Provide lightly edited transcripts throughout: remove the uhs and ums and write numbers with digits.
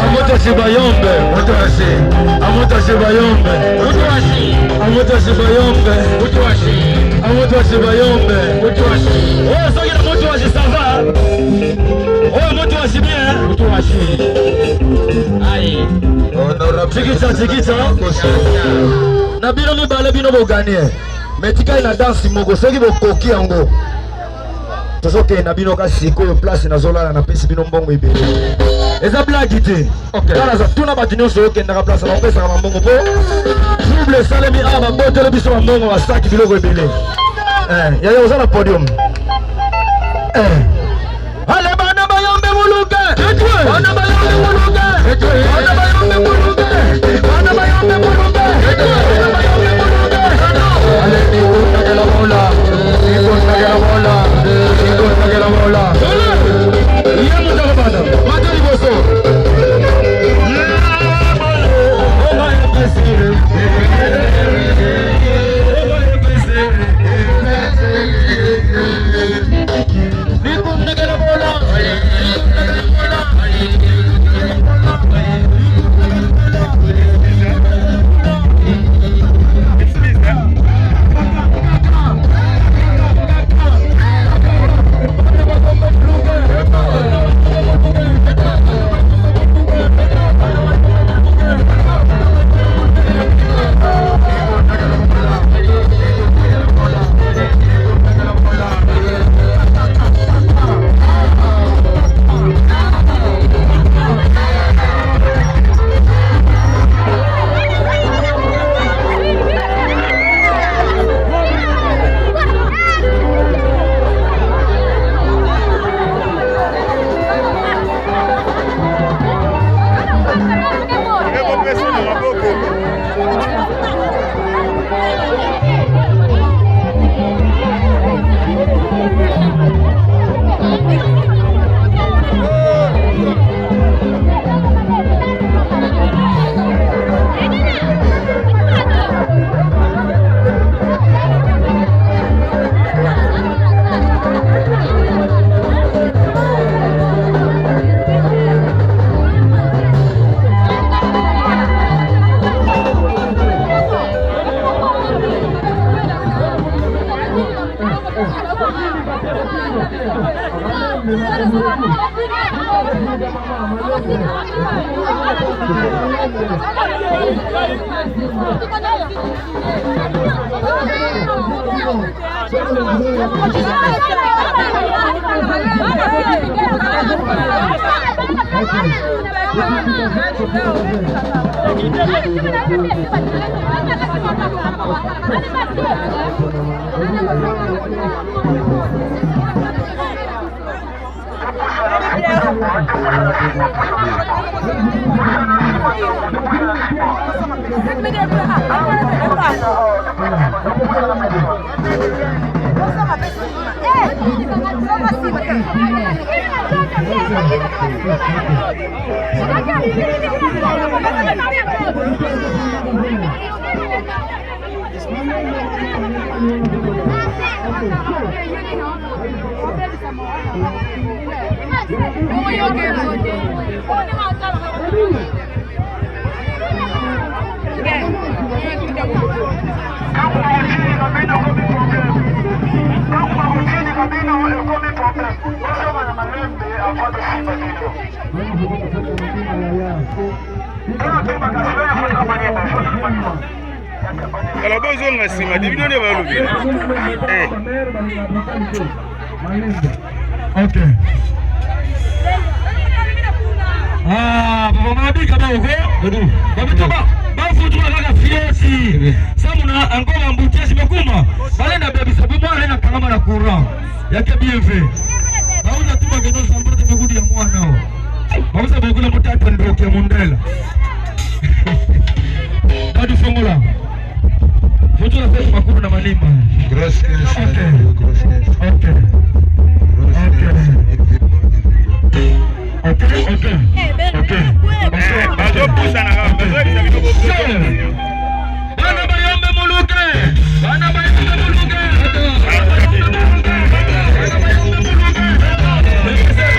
Amotasi bayombe, Mutuasi. Amotasi bayombe, Mutuasi. Amotasi bayombe, Mutuasi. Amotasi bayombe. Mutuasi. Oyo soki na mutuasi ça va. Oyo mutuasi bien. Mutuasi. Aye. Tikita tikita. Na bino mibale bino boganie. Mais tikali na danse moko soki bokoki yango. Tozokende na bino kasi sikoyo place nazolala napesi bino mbongo ebele. Eza blague te. Okay. Kala za tuna bato nyonso okendaka place bapesaka bambongo mpo trouble esalemi awa baboteli biso bambongo basaki biloko ebele. Eh, yaya oza na podium. Eh. Ale bana bayombe muluke. Bana bayombe muluke. Bana bayombe muluke. Bana bayombe muluke. Bana bayombe muluke. Ale nikunda kela bola. Nikunda kela bola. Nikunda kela bola. Ye moto akobanda. Mata liboso. Kala bozonga nsima te bino nde balobela. Ok. Ah, papa mabika ba uko? Babitoba bafutura kaka fiesi. Samuna angoma mbutesi bakuma. Balenda bebisa bumwa alena kangama na courant. Yake bien fait. Bauza tu bakendo sambrote mekudi ya mwana o. Bauza bakula mutata ndoke mundela. Dadu fongola. Futura petu makulu na malima. Grosse caisse, Ok. grosse caisse, Ok. grosse Ok. caisse, Ok, ok. Ok. Bazopusana kaka bazoyebisa bino Sure. Bana bayombe muluke. Bana bayombe muluke. Bana bayombe muluke. Bana bayombe muluke.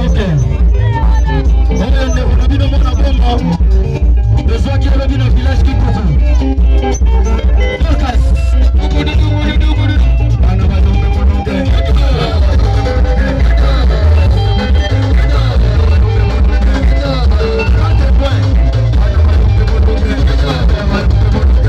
Ok. Oyo ndeko na bino mwana bomba tozwaki elobi na village Kikuku. Dorcas. Bana bayombe molunge. Quatre points. Bana bayombe molunge.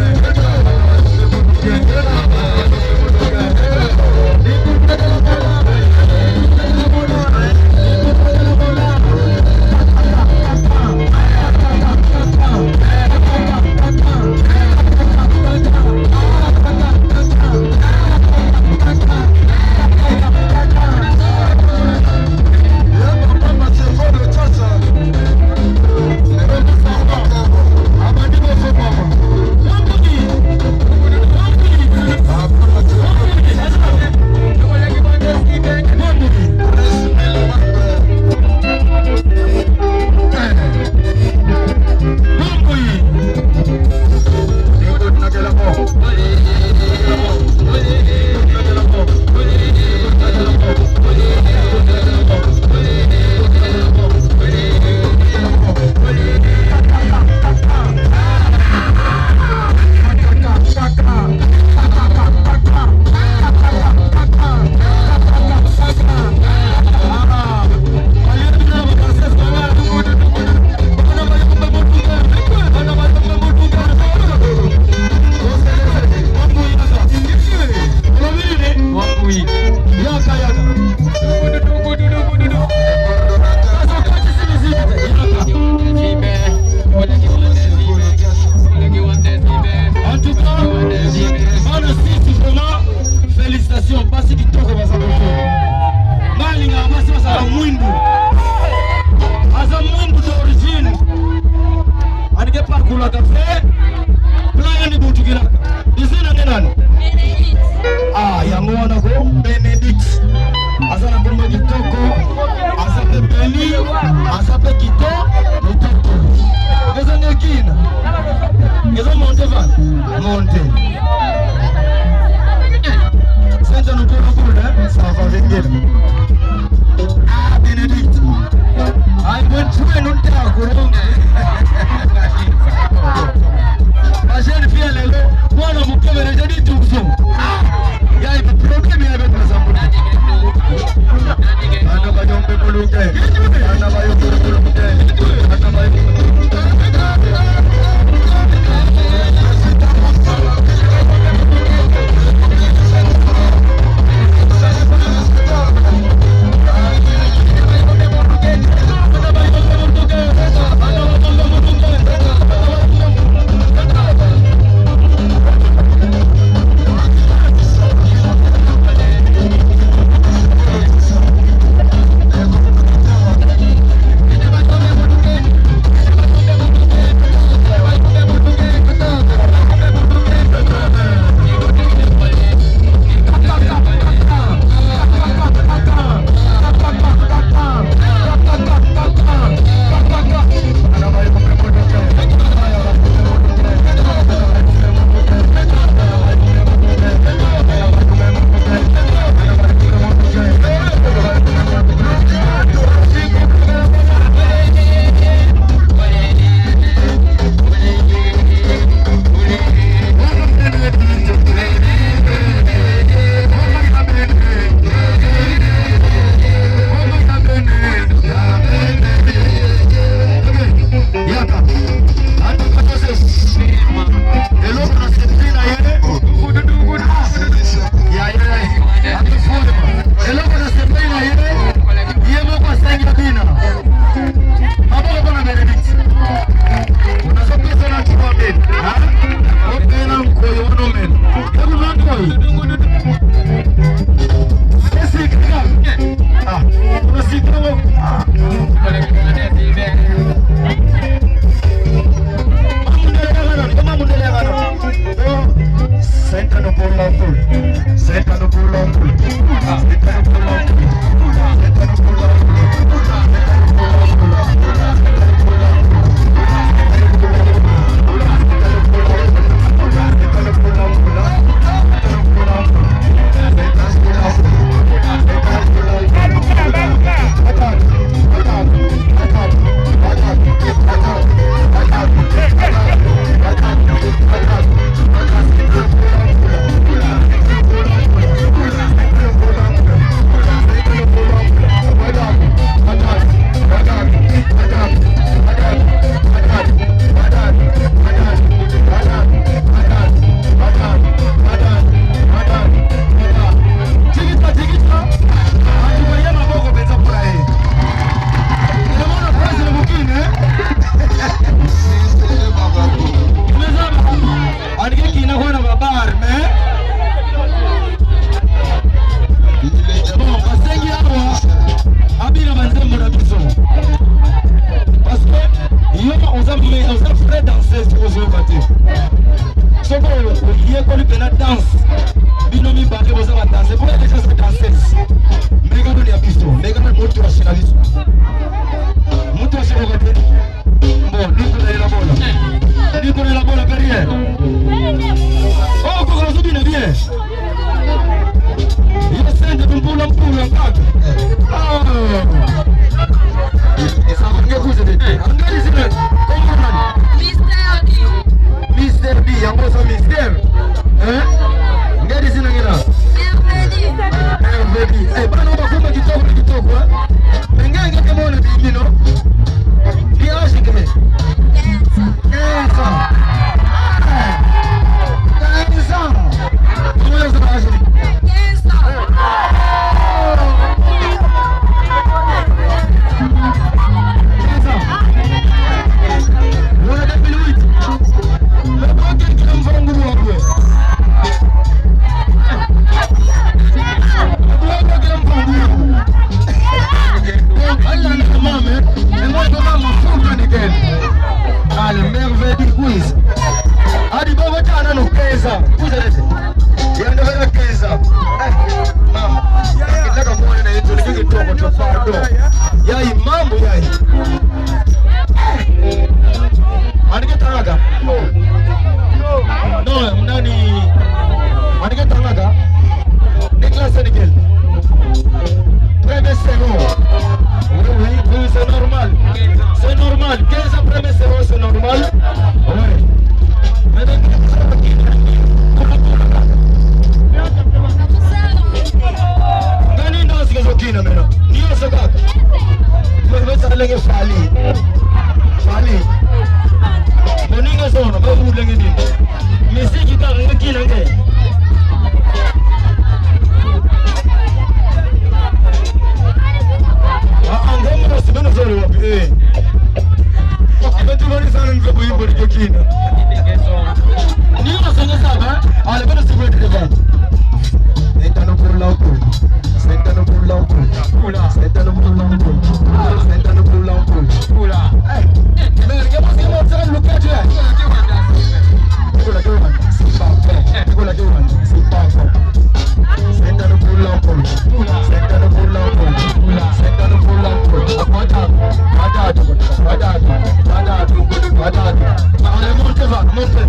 En tout cas, bana sisi vraiment félicitations basi kitoko baza koto nalingaka basi bazala mwindu aza mwindu d'origine anike pakulaka fe plan yani butukilaka izina nge nani ah yango wana ko Benedict aza na kombo kitoko aza mpe beni aza mpe kito kitoko eza nde kina eza monte van monte Senta no tono kule ça va venir ah Benedict I went through and on La jeune fille lelo mwana moke je dis tout ah ya problème ya beto zambu Bana bayombe mulunge Bana bayombe mulunge Bana bayombe te. Soki oyekoli mpena danse, bino mibale boza badanse, mpo deja oza danseuse. Meka noni ya biso, meka noni moto ashe na biso, moto ashe koka te. Bon, nikonalela bola, nikonalela bola pe rien. Oh, koka ozobina bien. Yo sente mpula mpula nkaka. Mr. B, yango oza mystère. Ngadi zina ngina. RVD. Eh, bana bakoma kitoko na kitoko, eh. Ngenge ke mona bibino. Di âge ke. 15 ans. 15 ans. Comment ça va? 15 ans. 15 ans. Wana 2008. Mais bon, quelqu'un me vend un Ale merveille du quiz. Adi bongo tana no keza. Kuza lete. Yando vera keza. Eh, mama. Kitaka muone na yetu ni kitoko to pardon. Yai mambo yai. Andike tangaga. No, nani? Andike tangaga. Nicolas Senegal. Premier second. Oui, oui, oui, c'est normal. C'est normal. 15 ans, premier second, c'est normal. Oui. Mais ngani ndansi kezokina mina nyonso kaka besalenge fali fali boninga sono bavulenge nini misiki kaka ngekina nge. Ngomrosi benozole wapi? Eh, abetubonisana nizobuyimbo likekina nyonso ngesaba ale benosikule devant. Sentano pula pula, sentano pula pula, sentano pula pula, sentano pula pula. Mais regarde ce que moi ça le cas tu es. Kula kula, c'est pas fait. Kula kula, c'est pas fait. Sentano pula pula, sentano pula pula, sentano pula pula. Watatu, watatu, watatu, watatu, watatu. Allez, montez va, montez.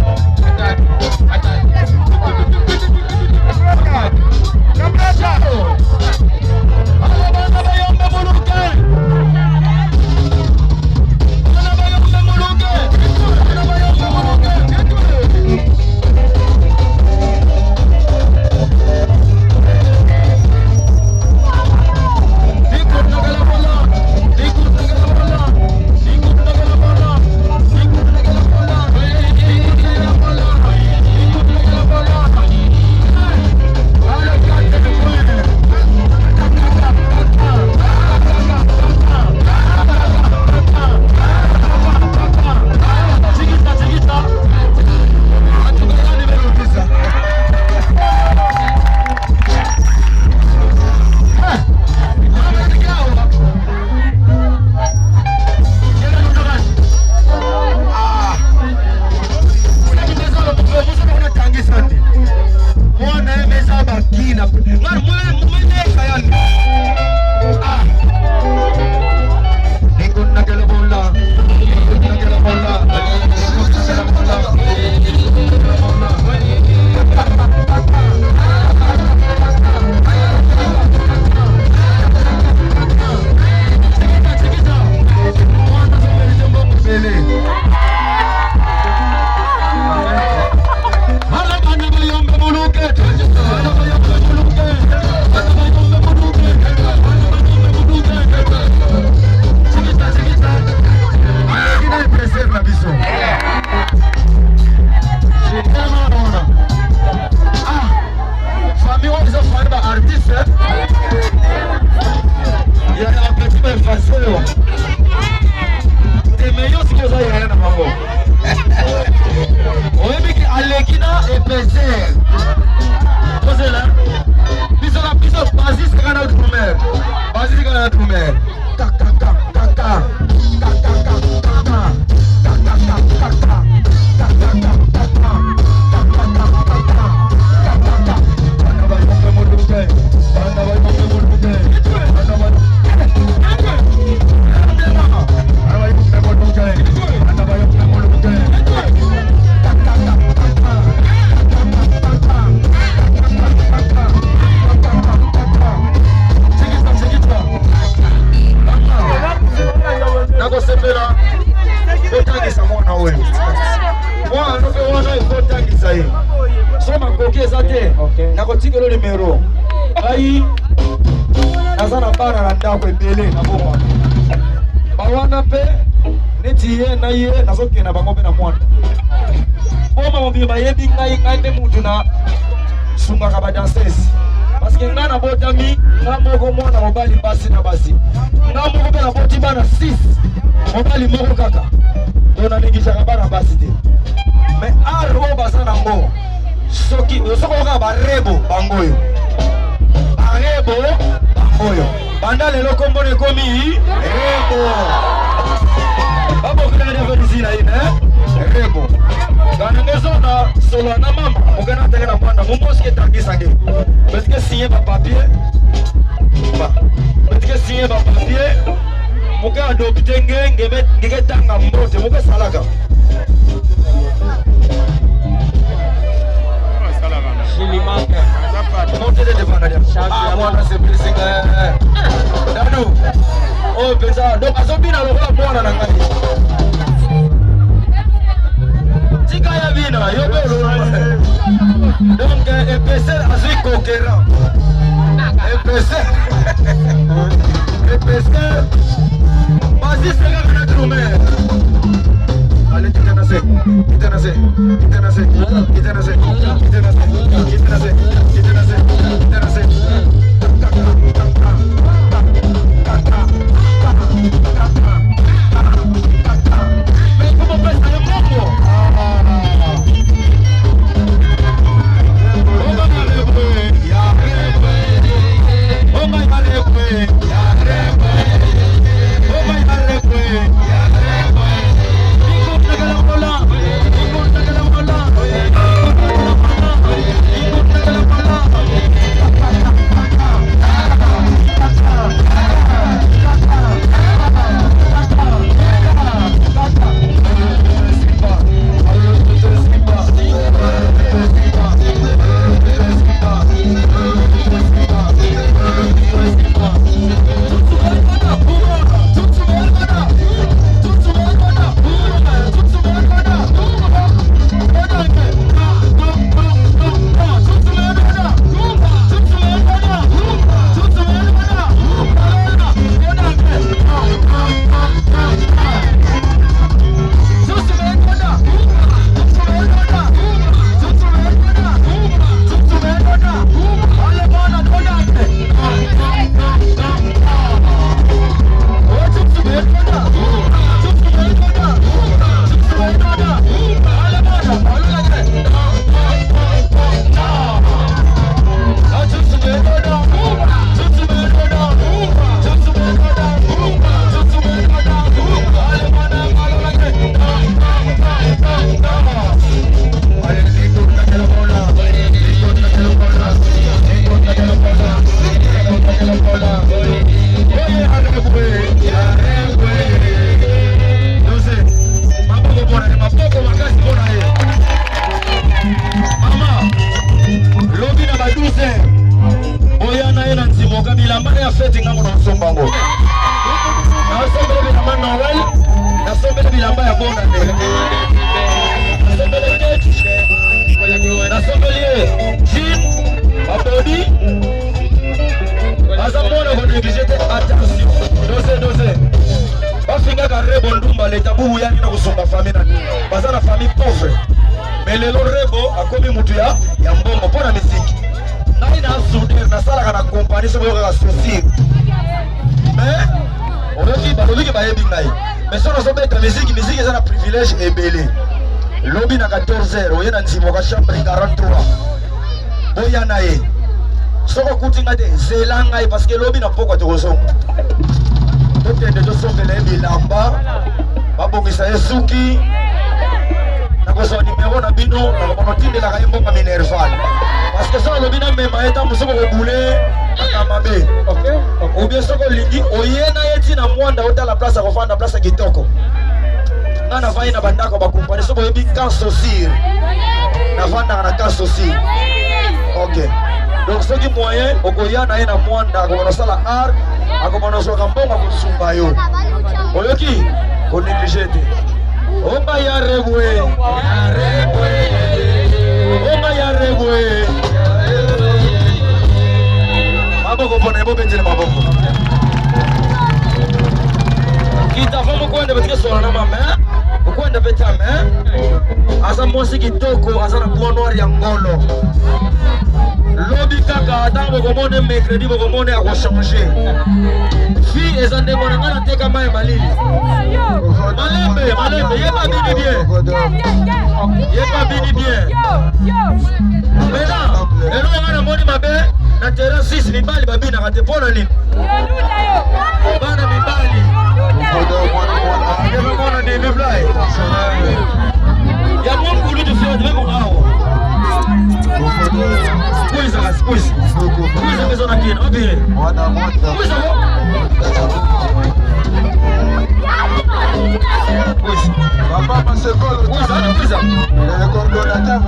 Oyebiki aleki na épaisseur tozela biso na biso basis kaka na drumer, basis kaka na drumer. Kakaka kaka kakaka kaka kakaka kaka kakaka. Nakotikelo numero. Ngai naza na bana na ndako ebele na bomwana. Bawana mpe neti ye na ye nazokende na bango mpe na mwana. Boma mobimba bayebi ngai, ngai nde mutu na sungaka ba danseuse. Parce que ngai nabotami nga moko mwana mobali basi na basi. Nga moko mpe naboti bana 6 mobali moko kaka. Donc naningisaka bana basi te. Mais art oyo baza nango soki soki oyoka barebo bango oyo barebo bango oyo banda lelo kombo na ekomi rebo babokana develizina ine rebo kana ngezona solo na mama okana tele na mwana momoski etangisa nge betike signe bapapier betike signe bapapier moke adopte nge ngeke tanga mbote moke esalaka Dadu, oyo mpenza donc azobina lokola mwana na ngai tika ya bina yo mpe ololo donc épaisseur azwi conquérant épaisseur épaisseur basiste kaka na drumer. Allez, kita na se, kita na se, kita na se, kita na se, kita na se, kita na se, kita na se, kita na se. Mais comment on fait ça le mbongo? Oh my Oh my Lobi na ba 12 oya na ye na nzimoka bilamba ya feti ngango na osomba ngo nasombele bilamba Noël, nasombele bilamba ya bonne année, nasombele keti, nasombeli ye jean babodi aza mwana konéglige te. Attention, dose dose bafingaka Rebo ndumba leta bubu yani na kosomba famille na baza na famille pauvre, mais lelo Rebo akomi mutu ya mbongo mpo na misiki. Ngai na soudeur, nasalaka na kompani soki oyokaka sosir, mais oyoki balobiki bayebi ngai, mais soki nazobeta misiki, misiki eza na privilège ebele. Lobi na 14 heures oye na Nzimoka, chambre 43, boya na ye. Soki okuti ngai te, zela ngai, parce que lobi na pokwa tokozonga, tokende tosombela ye bilamba, babongisa ye suki. Nakozwa nimero na bino, nakobona otindelaka ye mbongo minerval, parce que soki alobi namema ye ntango soki okobule makambo mabe, ou bien soki olingi oye na ye ntina mwanda, otala place akofanda, place ya kitoko. Nga navandi na bandako ya bakompani. Soki oyebi Camp Sosir, navandaka na Camp Sosir. Ok, donc soki moyen okoya na ye na mwanda, akobona osala art, akobona ozwaka mbongo, akosunga yo. Oyoki, konéglige te. Onga ya rebwe, onga ya rebwe. Maboko mpona ye, bobetele maboko. Kita fo mokwende batike sola na mama okwenda mpe tame. Aza mwasi kitoko, aza na bois noir ya ngolo. Lobi kaka ntango bokomona mercredi, bokomona ya kochange fi. Eza ndenge wana. Ngai nateka mai ya malili. Malembe malembe, yeba bini bien, yeba bini bien. Maintenant, eloko ngai namoni mabe na terrain 6, mibali babinaka te. Mpo na nini? Bana mibali mona ndimi blai ya mokulu tufiati beko awa. Squeeze, squeeze, squeeze bezo na kina obile. Squeeze ko. Squeeze. Papa Masekolo. Squeeze, squeeze. Le coordonnateur.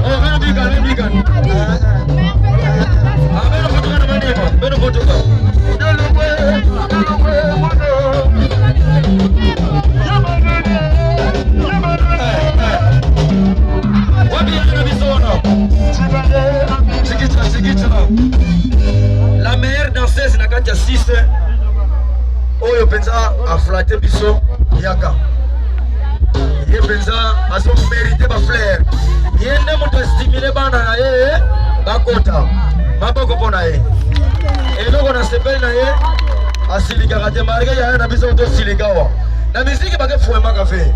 Oh, beno bika, beno bika. Ah, beno fotoka na manema, beno fotoka. Wapi yana biso wana? Chikicha, chikicha. La meilleure danseuse na kati ya 6 oyo mpenza aflatter biso, yaka. Ye mpenza azomérite bafleurs. Ye nde moto astimule bana na ye bakota. Maboko mpo na ye. Eloko na sepeli na ye, asilikaka te. Malgré yaya na biso tosilika awa na miziki, bake fuemaka fe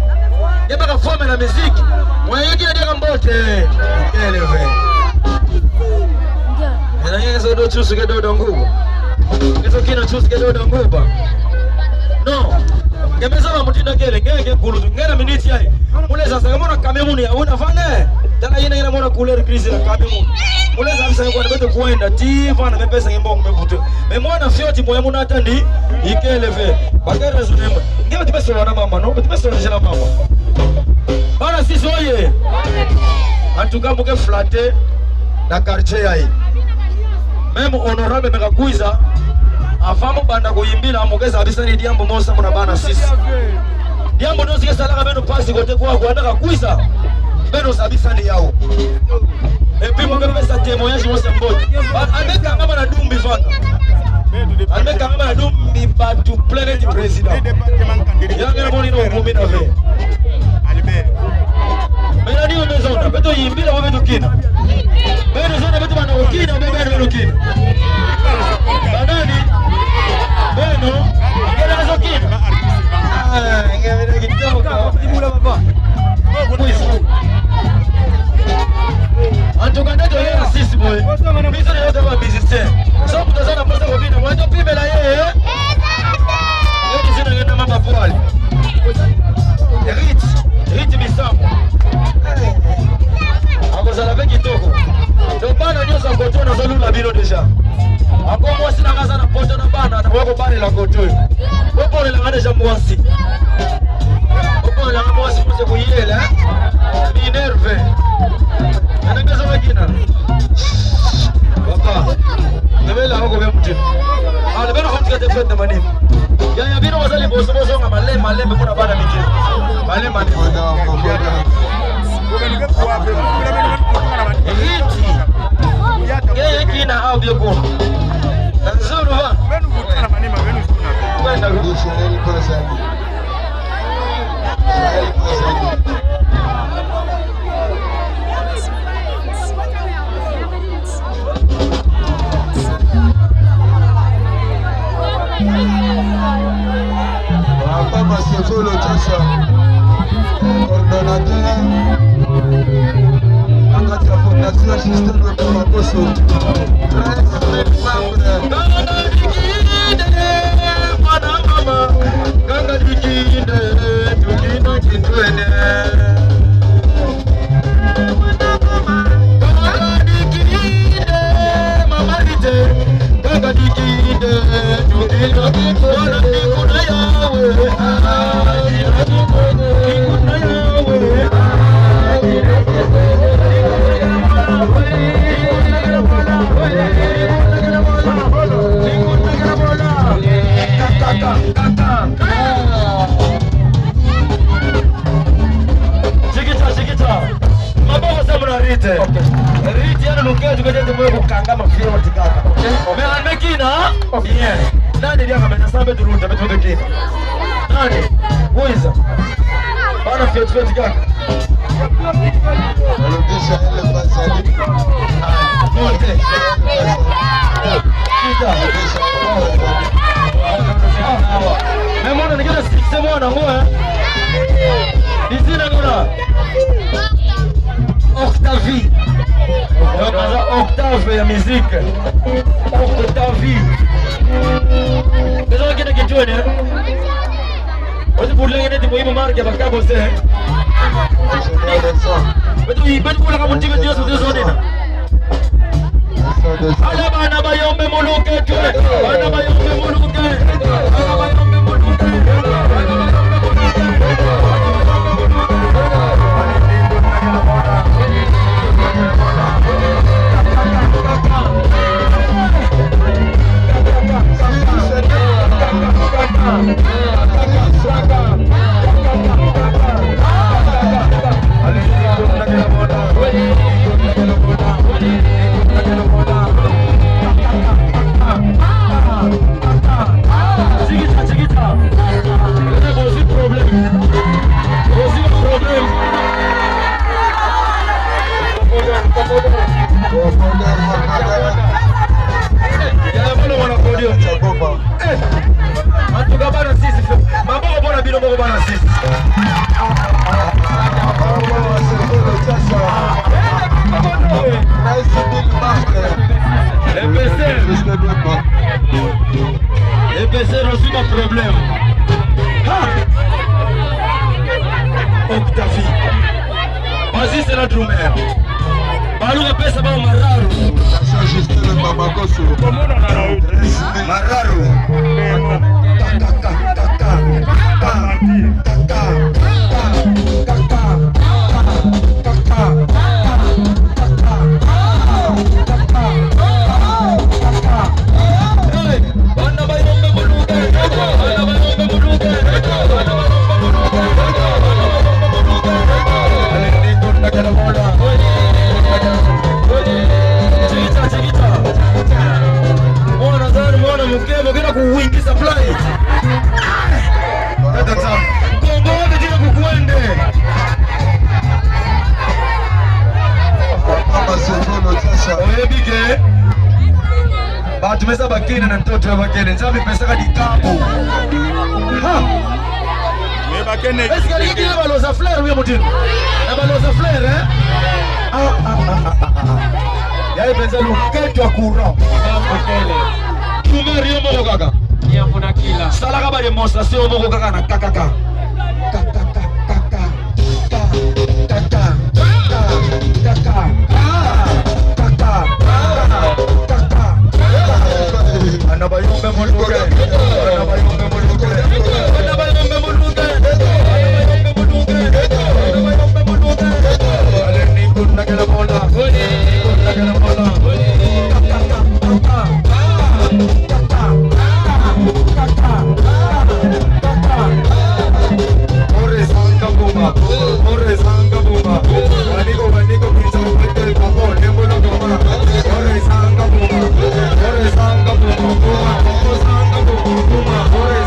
ye baka fome na miziki mwayeki adiaka mbote eleve enangekesodo chusuke dodo nguba ezokina chusuke dodo nguba no ngemeza bamutinda kele ngenge kulutu ngena miniti yayi muleza sanga mona kame munu ya una fane tala yina yina mona couleur grise na kame munu muleza abisa ngwana beto kuenda ti fana mepesa ngimbongo mebutu me mwana fioti moya muna atandi ikeleve bakere raisonnement ngebe tipesola na mama no tipesola na mama. Bana sisi oye, en tout cas muke flatter na quartier yayi. Même honorable mekakwiza avant mubanda kuyimbila mukeza abisani diambo mosa muna bana sisi diambo nozikesalaka beno pasi kote kwako andaka kwiza beno sabisani yao. Et puis mukepesa témoignage mosa mbote amekangama na dumbi vanda amekangama na dumbi batu plein du président yange namoni na okumi na ve mena niyo mezona beto yimbila bo beto kina beno zona beto bana kokina bo beno beno kina banani beno ngela nazokina. Ah, ngela kitoko. En tout cas, nde toyela sisi boye, biso lelo ba musicien. So moto aza na mposa kobina moye, topimela ye yekisi nangenda mama poale rit rit misambo akozala mpe kitoko. To bana nyonso ya koto, nazolula bino déjà. Ako mwasi nanga aza na poto na bana, nakoya kobalela koto oyo. Boponelanga déjà mwasi, boponelanga mwasi mwasi kuyela minerve anangezawakina. Papa nebelanga kobe mutima ale beno komutika te fete na manini yaya bino baza liboso, bozonga malembe malembe mpona bana mike malembe malembe. Riti ngeye kina au bie kuna nzuru va kwenda. Israel Kozali. Israel Kozali. Papa Masekolo Tchassa, coordonnateur na kati ya Fondation Justin Makoso, 13 000 membres. Kanga dikinde mwana mama, kanga dikinde tukina kitwene. Kanga dikinde mama rite, kanga dikinde tukina kitwene. Nikuna yawe, nikuna yawe. Chikita, chikita. Maboko sa muna rite. Rite yana luketu. Peut-être moyo kokangama fioti kaka. Mais almekina bien. Nani liaka mena sambe turunda betu kina. Nani? Wiza. Bana fioti fioti kaka. Balobi Jael Bazali. Monte. Kita. Mais mwana nikita succès mwana ngo hein. Izina ngona. Octavie. Donc aza octave ya musique. Octavie. Bezo kina kichwani hein. Ozi bulenge neti muhimu marke bakabo se. Beto beto kula kama mutime Dios Dios onena. Ala bana bayombe muluke twe. Bana bayombe muluke. Bana bayombe muluke. Bana bayombe muluke. Chikita, chikita. Ozi problème. Ozi problème. Ya bolo wana podium. En tout cas bana sisi. Maboko bona bino moko bana sisi. Épaisseur. Épaisseur aussi ma problème. Ha! Octavie. Vas-y, c'est la drummer. Baluka pesa ba mararu. Mararu. Ka ka ka ka ka ka ka ka ka ka ka ka ka ka. Hey, bana bayombe muluke. Bana bayombe muluke. Bana bayombe muluke. Bana bayombe muluke. Chikita, chikita. Mwana zani mwana mukemo kena kuwingisa flight. Tata tata. Kongo wote jina kukwende. Oyebi ke bato mesa bakende na ntoto ya bakende nzambe epesaka likambo. Ha! Me bakende. Est-ce que alingi na baloza fleur uye motino? Na baloza fleur hein? Ah ah ah ah ah. Yaye penza luketo ya courant. Tumeur yo moko kaka. Salaka ba démonstration moko kaka na kakaka. Kakaka kaka ka kaka ka kaka kaka kaka. Bana bayombe moluke. Bana bayombe moluke. Bana bayombe moluke. Bana bayombe moluke. Bana bayombe moluke. Ale ni kunna kela mola. Kunna kela mola. Kaka kaka kaka kaka kaka. Ore sanga buma. Ore sanga buma. Baniko baniko pizza upete el papón. Nembolo koma. Ore sanga buma. Ore sanga buma. Buma. Sanga buma. Buma. Ore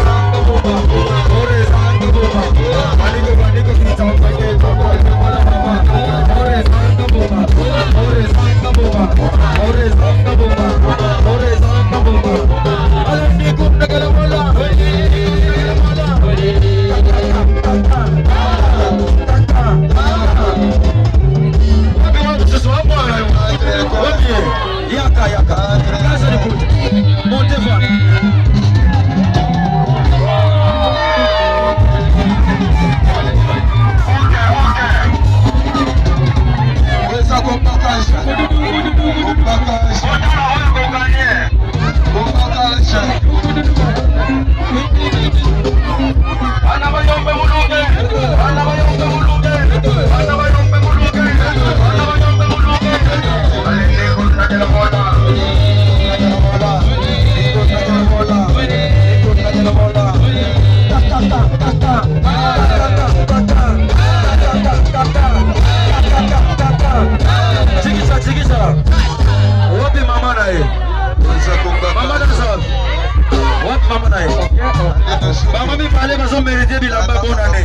Bango mibale bazomerite bilamba bonane.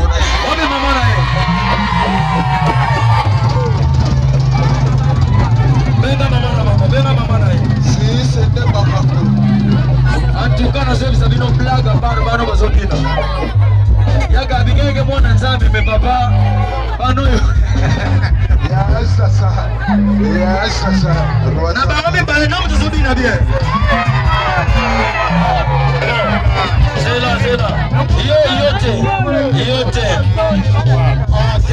Wapi mama na ye? Benga mama na bango, benga mama na ye. Si c'était Bamako. En tout cas, nazoyebisa bino blague à part bano bazobina. Yaka bikeke mwana Nzambe me papa bano oyo. Ya sasa. Ya sasa. Na bango mibale na moto ozobina bien. Zela zela. Yo yo te. Yo te. Ok.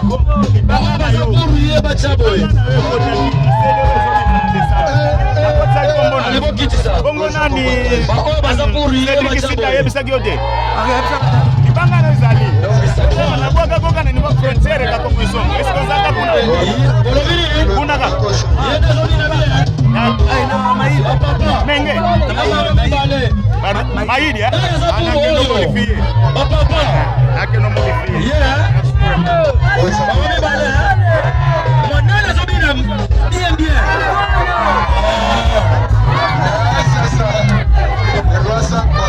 Bon. Bango baza pour ye batya boye. Alibokitisa. Bongo nani Baoyo baza pour ye batya Cédric boye. ayebisaki yo te libanga na ezali nabwaka koka na niveau frontière ka Kongo esongo eske ozaka kuna Olobi nini? kuna ka Ye nde azobina bien. Bapapa. menge Na bango mibale. mayidi Eza pour anakendo oyo. modifie Bapapa. akendo modifie Ye. Bango mibale. Monene azobina bien bien. Ya sasa. Roi Samba.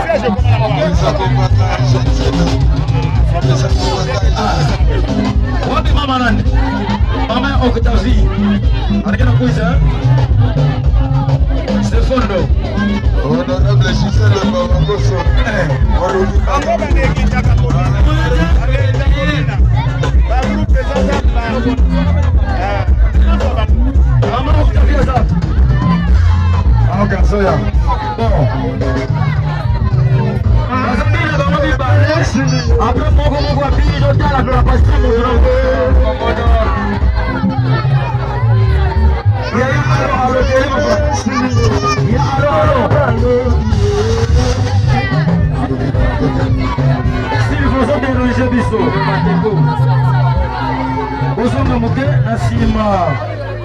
Serge okoma na mwa Eza kombata Argentina. Eza kombata Argentina. Wapi mama nani? Mama ya Octavie. Anakenda kuiza. Sefondo. Honorable Gisèle Babakoso. Olobi bango bandekitaka kobina bagroupe eza bango. Mama Octavie aza. Ah, ok, azoya. Bon. Bazobina bango mibale. Après moko moko abini totala na pasteur moto. Ya ya alo alo telema. Ya alo alo. S'il vous déranger biso. Bozonga moke na nsima.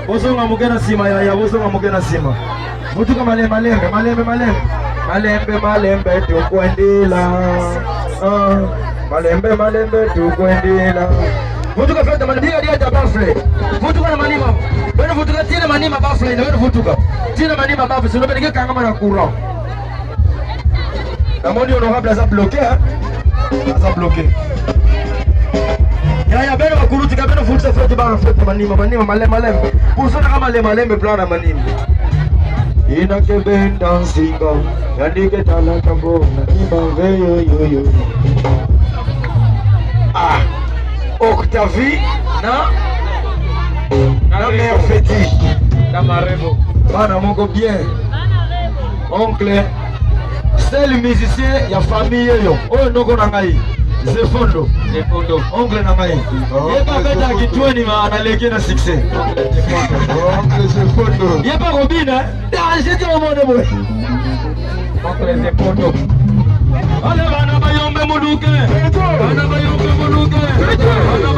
Bozonga moke na nsima yaya, bozonga moke na nsima. Mutuka malembe malembe malembe malembe. Malembe malembe tukwendela. Ah, malembe malembe tukwendela. Mutuka feta malembe dia dia bafle. Mutuka na manima. Beno futuka tina manima bafle na beno futuka. Tina manima bafle sino beno kanga na courant. Namoni honorable aza bloqué hein. Aza bloqué. Yaya beno bakulutika beno futisa fete bana fete manima manima malembe malembe. Pusana kama malembe malembe plana manima. Inakebenda nsinga yandike talaka mbona nimba veyo yo yo. Ah, Octavie na na mère Feti. Kamarebo. Bana moko bien. Oncle seul musicien ya famille oyo oyo noko na ngai Zefondo. Zefondo. Oncle na ngai. Ye pa abetaka kitweni ma analeki na succès. Oncle Zefondo. Ye pa kobina danger te omone boye. Oncle Zefondo. Ale bana bayombe muluke. Bana bayombe muluke. Bana